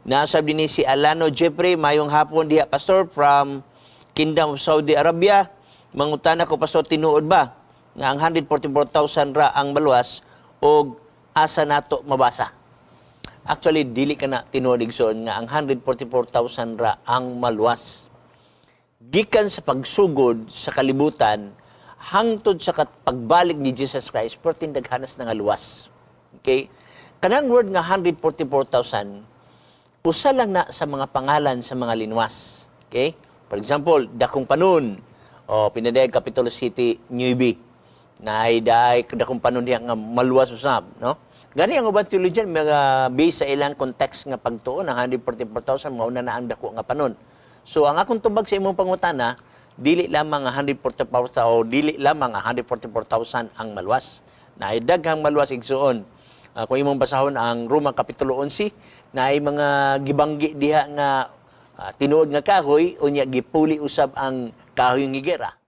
Naa sab dinhi si Alano Jeffrey, "Mayong hapon diha, Pastor, from Kingdom of Saudi Arabia. Mangutana ko, Pastor, tinuod ba nga ang 144,000 ra ang maluwas og asa nato mabasa?" Actually, dili ka na tinuod, igsoon, nga ang 144,000 ra ang maluwas. Gikan sa pagsugod sa kalibutan hangtod sa pagbalik ni Jesus Christ, perting daghanas na nga luwas. Okay? Kanang word nga 144,000, usa lang na sa mga pangalan sa mga linwas. Okay? For example, dakong panon o pinadayag Kapitulo City Newbie na ay daay dakong panon diha nga maluwas usab, no? Gani ang uban theologian, mga base sa ilang context nga pagtuon ang 144,000 mao na na ang dako nga panon. So ang akong tubag sa imong pangutana, dili lamang ang 144,000 o dili lamang ang 144,000 ang maluwas. Naay daghang maluwas, igsuon. Kung imong basahon ang Roma Kapitulo 11, naay mga gibanggi diha nga tinuod nga kahoy, unya gipuli usab ang kahoy ng higera.